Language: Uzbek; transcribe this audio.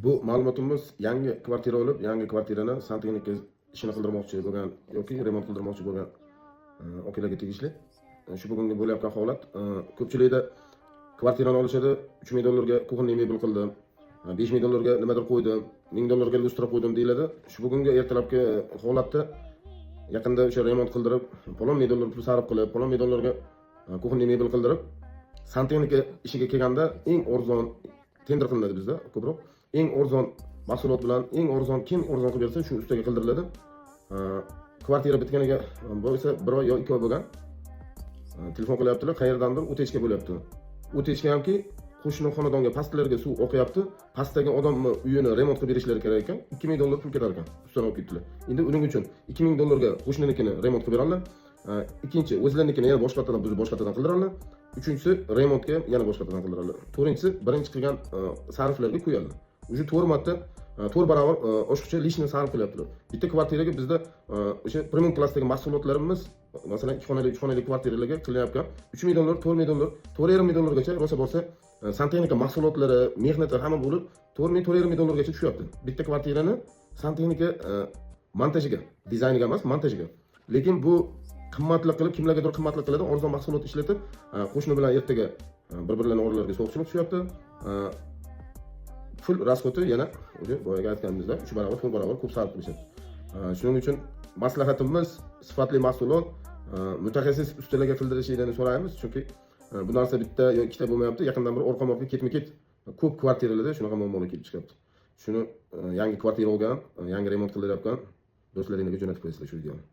Bu ma'lumotimiz yangi kvartira olib, yangi kvartirani santexnika ishini qildirmoqchi bo'lgan yoki remont qildirmoqchi bo'lgan okalarga tegishli. Shu bugungi bo'layotgan holat, ko'pchilikda kvartirani olishadi, 3000 dollarga кухонный mebel qildim, 5000 dollarga nimadir qo'ydim, 1000 dollarga lyustra qo'ydim deyiladi. Shu bugungi ertalabki holatda yaqinda o'sha remont qildirib, falon ming dollar pul sarf qilib, falon ming dollarga кухонный mebel qildirib, santexnika ishiga kelganda eng arzon tender qilinadi bizda ko'proq. Eng arzon mahsulot bilan, eng arzon, kim arzon qilib bersa, shu ustaga qildiriladi. Kvartira bitganiga bo'lsa bir oy yo 2 oy bo'lgan. Telefon qilyaptilar, qayerdandir утечка bo'lyapti. Утечка hamki qo'shni xonadonga, pastlarga suv oqyapti. Pastdagi odamni uyini remont qilib berishlari kerak ekan. 2000 dollar pul ketar ekan. Ustani olib ketdilar. Endi uning uchun 2000 dollarga qo'shninikini remont qilib beradilar. Ikkinchi, o'zlarinikini yana boshqatdan buzib, boshqatdan qildiradilar. Uchinchisi, remontga yana boshqatdan qildiradilar. To'rtinchisi, birinchi qilgan sarflarga qo'yadilar. Уже to'rt marta, to'rt barobar oshiqcha лишний sarf qilyaptilar. Bitta kvartiraga bizda o'sha premium klassdagi mahsulotlarimiz, masalan, ikki xonali, uch xonali kvartiralarga qilinayotgan 3000 dollar, 4000 dollar, 4,5 ming dollargacha rosa borsa, santexnika mahsulotlari, mehnati hamma bo'lib 4000, 4,5 ming dollargacha tushyapti. Bitta kvartirani santexnika montajiga, dizayniga emas, montajiga. Lekin bu qimmatli qilib, kimlargadir qimmatli qiladi, arzon mahsulot ishlatib, qo'shni bilan ertaga bir-birlarini oralariga sovuqchilik tushyapti. Pul расход i yana o'sha boyagi aytganimizda 3 barobar, 4 barobar ko'p sarf qilishadi. Shuning uchun maslahatimiz sifatli mahsulot, mutaxassis ustalarga qildirishinglarni so'raymiz, chunki bu narsa bitta yo ikkita bo'lmayapti. Yaqindan bir orqama-orqa, ketma-ket ko'p kvartiralarda shunaqa muammolar kelib chiqyapti. Shuni yangi kvartira olgan, yangi remont qildirayotgan do'stlaringizga jo'natib qo'yasizlar shu videoni.